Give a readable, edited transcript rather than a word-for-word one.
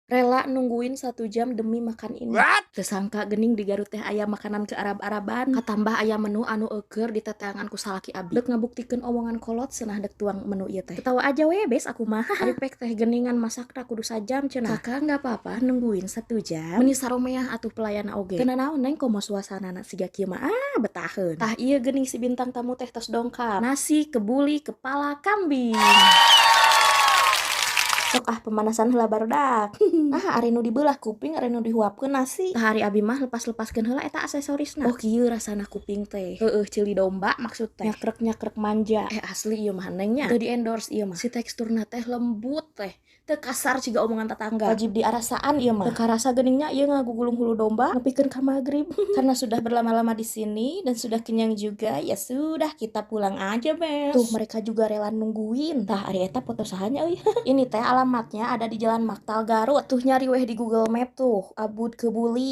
Rela nungguin 1 jam demi makan ini. What? Teu sangka geuning di Garut teh aya makanan ke Arab-Araban. Katambah aya menu anu eueur diteteangan ku salaki abi. Dek ngabuktikeun omongan kolot cenah dek tuang menu ieu teh. Ketawa aja we bes aku mah. Ari pek teh geuningan masakna kudu sajam cenah. Kakak nggak apa-apa nungguin 1 jam. Meni saromeah atuh pelayan oge. Teu nanaon, Neng, komo suasanana siga kieu mah, ah, betaheun. Tah, ieu geuning si bintang tamu teh tos dongkap. Nasi kebuli kepala kambing. Sok ah, pemanasan heula, barudak. Nah, ari nu dibelah kuping, ari nu dihuapkeun nasi. Tah, ari abi mah lepas-lepaskeun heula eta aksesorisna. Oh, kieu rasana kuping teh. Heueuh, ceuli domba maksud teh. Nyakrek-nyakrek manja. Eh, asli ieu mah, Neng, nya. Teu di-endorse ieu mah. Si teksturna teh lembut teh. Teu kasar ciga omongan tetangga. Wajib diarasaan ieu mah. Teu karasa geuning nya ieu ngagugulung hulu domba nepikeun ka magrib. Karena sudah berlama-lama di sini dan sudah kenyang juga, ya sudah kita pulang aja, Bes. Tuh, mereka juga rela nungguin. Tah, ari eta foto sahanya euy. Ini teh alamatnya ada di Jalan Maktal, Garut. Tuh, nyari weh di Google Map tuh, Abud Kebuli.